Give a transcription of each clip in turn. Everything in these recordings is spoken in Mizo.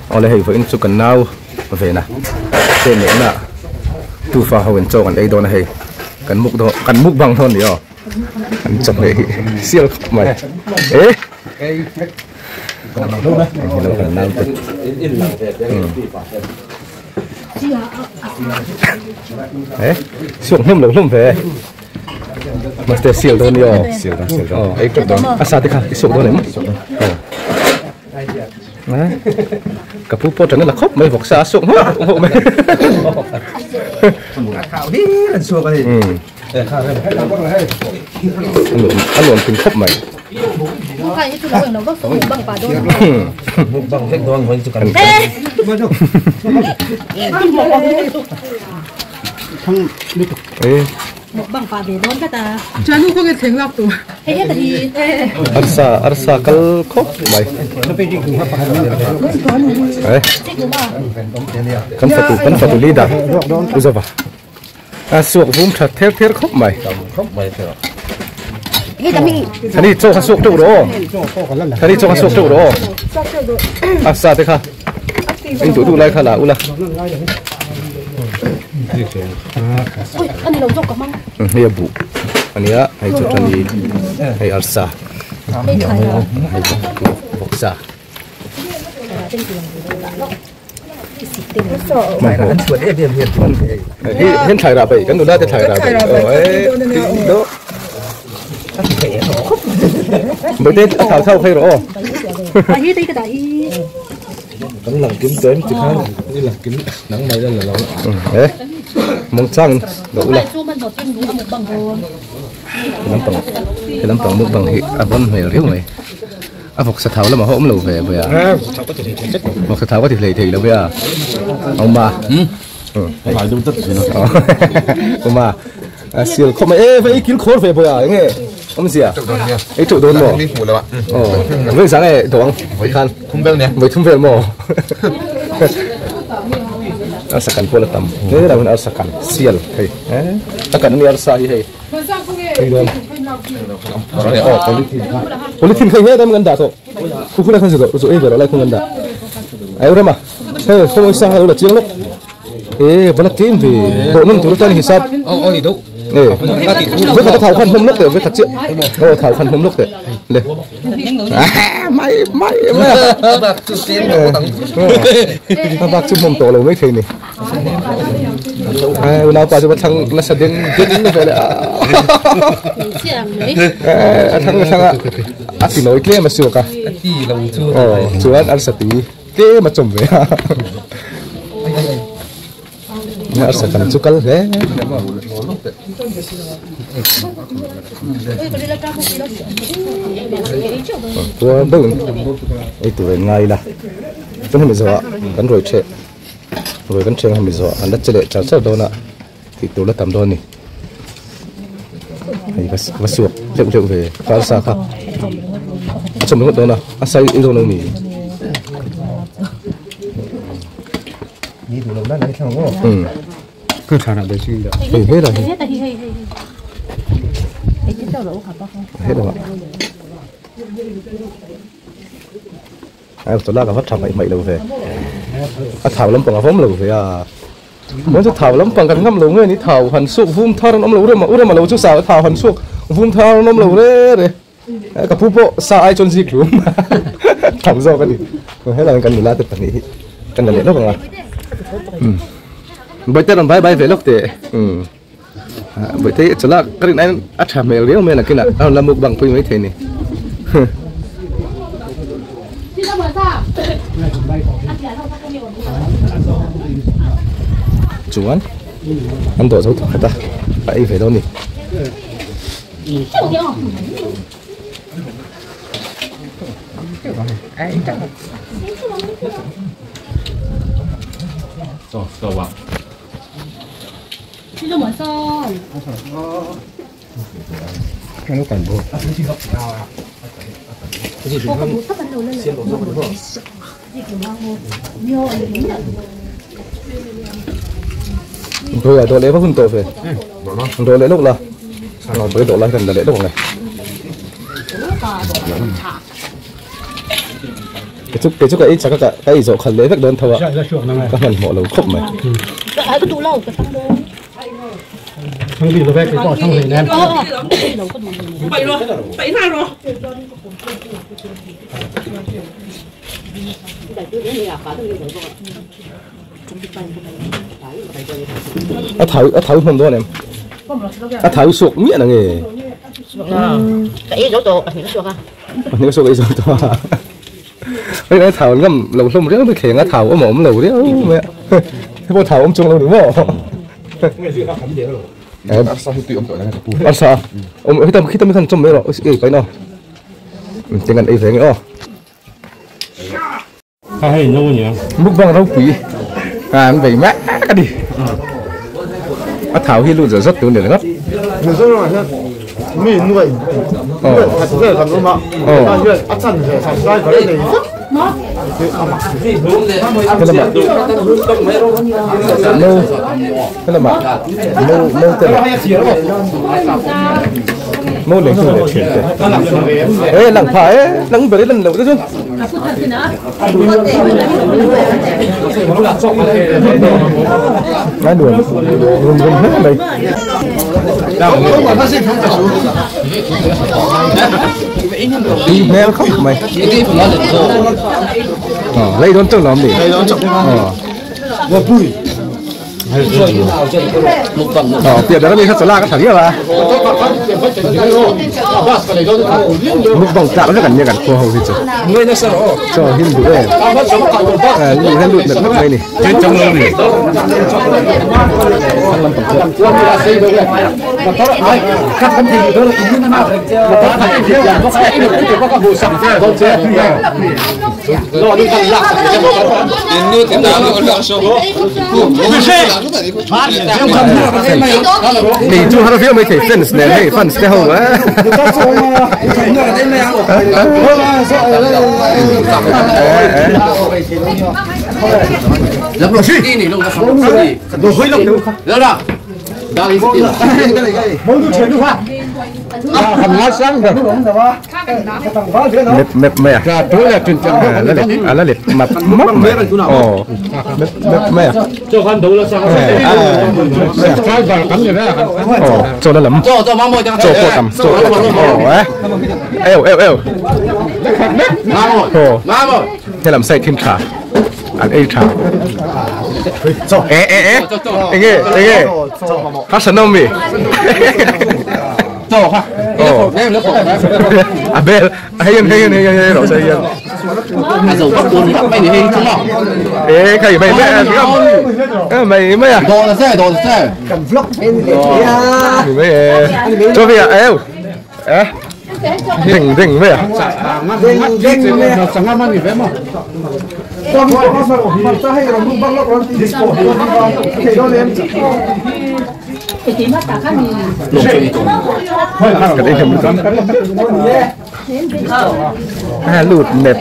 Awle hei vawiin chu kan nau vena te nehna tufa ho in chaw kan ei dawn a hei kan muk dawn kan mukbang dawn ni aw an chawhmeh hi sial khawp mai e hello kan nau te e suak hnem lo hlawm ve Master sial dawn ni aw sial dawn sial dawn ei tawp dawn a sa te kha i suak dawn em ka pu pawh tan a la khawp mai vawk sa a suak nghawk nghawk mai a thau hi an suak a ni a nuam thin khawp mai Arsa arsa kal khawp mai kan fatu kan fatu leader u zova a suak vum tha ther ther khawp mai thani chaw kha suak teuh rawh aw thani chaw kha suak teuh rawh aw arsa te kha Eng duh duh lai kha la ula. Hei a buh ania hei chu tani hei arsa hei vawksa hei hen thlai rah bai kan nula te thlai rah bai do bai te a thau thau khai rawh aw Kan lang kim tlem ti khan i lang kim nang mai la la lo e mawng chang lo ula lampang he lampang mukbang hi a vawn hmel riau mai a vawk sa thau lamah ho awm lo ve ve a vawk sa thau ka ti hlei thei lo ve a awm a awm a A sial khawp mai e vai kil khawr ve bawih a enge awmzia ei teuh dawn maw aw vawi zang e dawng vai khan thum vel nia vai thum vel maw arsa kan pawh la tam hle lo in arsa kan sial hei a kan ani arsa hi hei hei dawn aw polythene kha he dam kan dah tawh khu khu lai khan zu zu ei ve rawh lai khu kan dah ai rama hei khaw sang la chiang lawk Ê, vẫn là kim vì độ nông thủ cho hisap. Ê, với thật thảo khăn hôm lúc để với thật chuyện. Ô thảo khăn hôm lúc để. Lên. À, may may may. Bác chú mồm tổ lâu mấy thầy này. À, nào pa chú bắt thằng nó sẽ đến đến nó về lại. À, thằng thằng à. À thì nói kia mà sửa cả. Ờ, chú ăn ăn sạch tí. Tlem a chawm ve a arsa kan chu kal hle tua deuh in ei tur in ngai ila chuan hemi zawhah kan ruai theh ruai kan theng hemi zawhah an la che leh char char dawn a tih tur la tam dawn a ni hei va suak hleuh hleuh ve arsa kha a chawm ringawt dawn a a sai dawn lo ni hei he lah hi he lamah ai chawlak a va tha hmaih hmaih lo ve a thau lampang a vawm lo ve a. Chuan chu thau lampang kan ngam lo nge ni thau han suak vum thar an awm lo rem a u rem a lo chu sa thau han suak vum thar an awm lo re re ka pu pawh sa ai chuan zik hlum tham zawk a ni helai kan nula te pahnih hi kan la leh lawk ang a bawihte rawn bai bai ve lawk teh bawihte hi chawlak ka rin aiin a tha hmel riau mai nakinah a rawn la mukbang pui maithei ni. Chuan an dawh zo thawk khat a a ei ve dawn a ni. Rồi à, đồ lễ có hun tổ về. Đồ lễ lúc là. Rồi đồ lễ gần là lễ lúc này. Kei chu ka ei chak a ka ei zawh khalh leh vek dawn tho a ka hmanhmawh lo khawp mai. A thau a thau hlawm dawn em? A thau suak miah na nge? Ka ei zo tawh pahnih ka suak a. Pahnih ka suak ei zo tawh a. Hei a thau ngam lo hlawm riau mai thleng a thau awm a awm lo riau mai a. Hei pawh thau awm chuang lo ni maw? Arsa hi tui awm tawh ka pu. Arsa awm khi tam khi tam khan chawm mai rawh ei pain aw. Teng an ei ve nge aw. Mukbang ropui a an bei mek a ni. A thau hi lut zawt zawt tur ni ringawt. Helamah no no te leh no leh hnu leh thian te e lang pha e lang ber i lan loh te chu. Ngai nuam rum rum hle mai. Tui hmel khawp mai. Lei dawn chauh lawm ni. Piah ber ami kha chawlak a tha viau a. Mukbang tlak vek an nia kan khua ho hi chu. Chaw him duh em. Lu hian lut mek mek mai ni. Thlang lampang pawh. Nei chu har viau mai thei fans nen hei fans te ho a. Mep mep mai a. A la let map map mai. Aw mep mep mai a. Aw chaw la lam. Chaw pawh tam chaw pawh tam aw eh. Eu eu eu. Aw helam side hin tha an ei tha. E e e enge enge kha sanawm mi. A bel hei an hei an hei an hei rawh se hei an. Ê khai mày mày mày mày à. Mày cho về à êu. Ê. Đỉnh đỉnh mày à. À lụt mẹp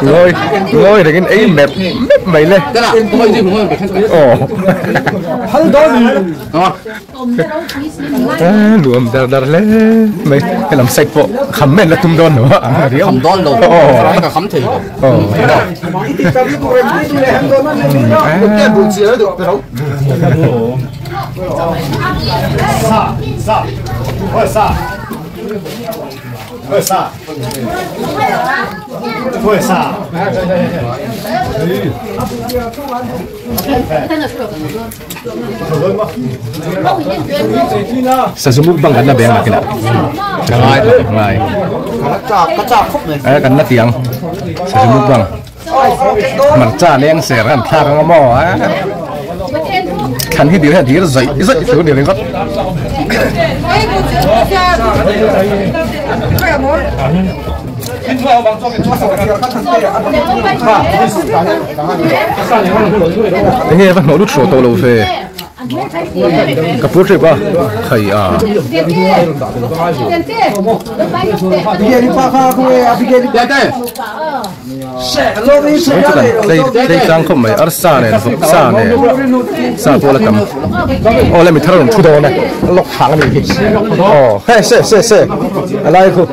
ngồi ngồi để cái ấy mẹp mẹp mày lên. Ồ. À luồng dar dar lên mày cái làm sạch bộ khắm mẹ là tung đòn nữa. Khắm đòn rồi. Cái khắm thì. Sa mukbang kan na beng na kina. Ngai ngai. Kan na tiang. Sa mukbang. Marcha leng ser kan thla ka mo a. Khan hi dir hi dir zai zai thu dir ringot. Nghe vẫn nổ đút sổ tổ lâu về. Cà phô trip à? Thầy à. Đây trang không mày ở xa này, xa này, xa vô là tầm. Ô, lên mình thắt lồng thu đồ này, lọc hàng này. Ồ, hey, xe, xe, xe, lại khu.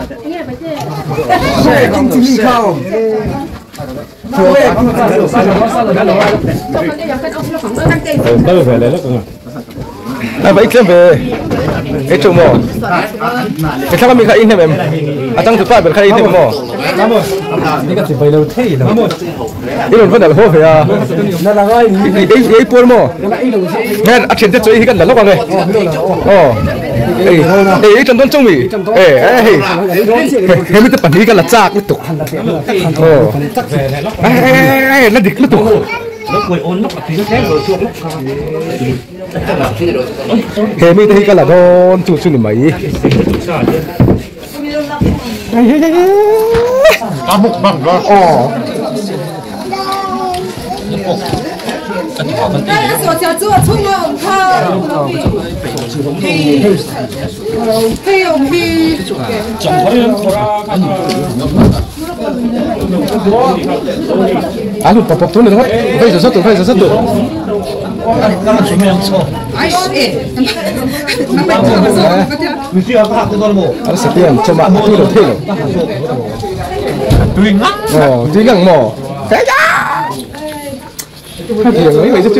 À vậy xem về cái chỗ mò cái thằng mình khai in em à tăng thực phải bên khai in em mò cái lần vẫn là hô phải à cái cái cái mò nghe à chuyện tết chơi cái là lúc này ồ ê trận tuần trung mì ê ê ê mới tập bản cái là chạc liên tục ồ ê là địch liên tục thế mi thấy cái là đón chú chú này mấy 아, 그 밥 돈을 회사 샀도 회사 샀도. 알았어, 그냥 좀 앞뒤로 태로. 뒤가 뭐. 가자. Mấy người chưa?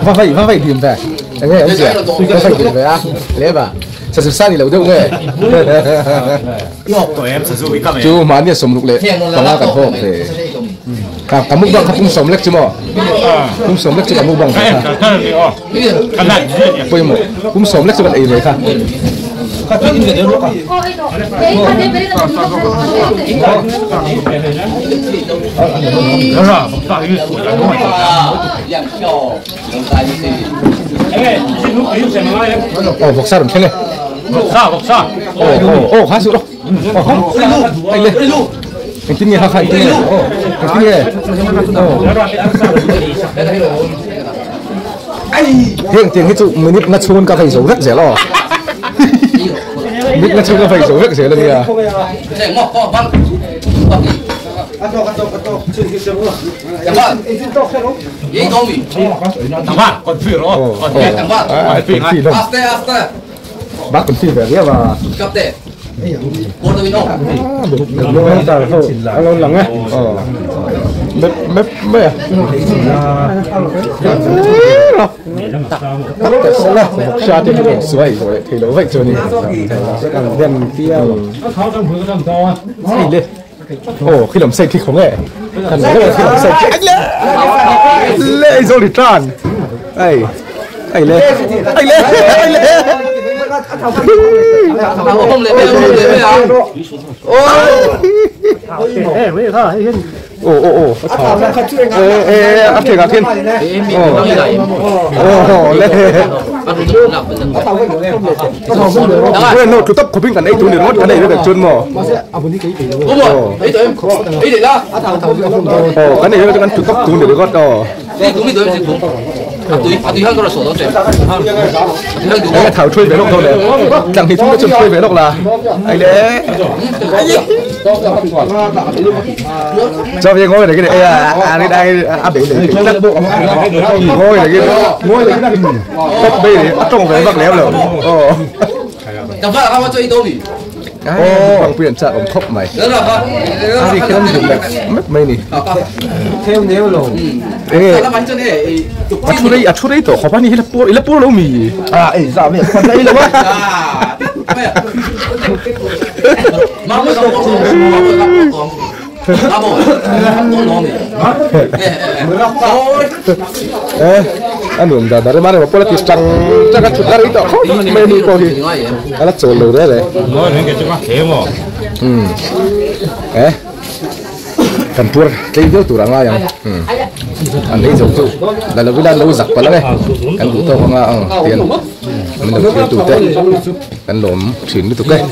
Phát phải điểm về. Anh nghe ông gì? Phát phải điểm về á. Lẽ bà. Sao sao thì lâu đâu nghe. Chú mà anh sống lục lệ, còn là cả hộ thì. Cả múc bằng không sống lệch chứ mà. Không sống lệch chứ cả múc bằng phải. Quay một, cũng sống lệch chứ bạn ấy vậyค่ะ. 어, 목살은 편해. 목사. 어, 가수. 어, anh ha anh hiện tiền cái trụ mình nó chôn cả phải dấu rất dễ lo. Mình nó chôn cả phải dấu rất dễ là gì à? Bác còn phi về đấy mà. Ồ, khi làm xe khi không nghe. Thằng này khi làm xe anh lê lê rồi thì tràn. Ê, anh lê, anh lê, anh lê. Ồ, ê, áp thiệt áp thiên. Ồ, lê. Quên nó, chú tấp của mình cần ấy chú để nó cái này được chôn mò. Ồ, cái này nó chú tấp chú để nó đó. Cái thảo chui về lúc thôi này, chẳng thì chúng nó chui về lúc là anh đấy. Cho về ngồi này cái này à đây à để ngồi này cái ngồi này cái tóc bê trong về bắt léo rồi. Ồ, quyền trạng ông thốc mày. À thì cái nó dùng được mất mày nè. Theo nếu rồi. Ê, à chú đấy tổ khó bắt đi là bố lâu mì. À, ấy sao mày quan đây lâu quá. Ê, anh uống đã đã mà này mà bố là chẳng chẳng cái chuyện đó đấy không mày đi coi thì anh là trộn lẩu đấy đấy. Ừ. Ê, cần tuôn cái yếu tủ đang ngay anh lấy dầu tụ là lâu cái lâu giặc vào đấy, anh đủ to không à tiền mình được tiền tụ tệ, anh lốm chuyển đi tụ cái.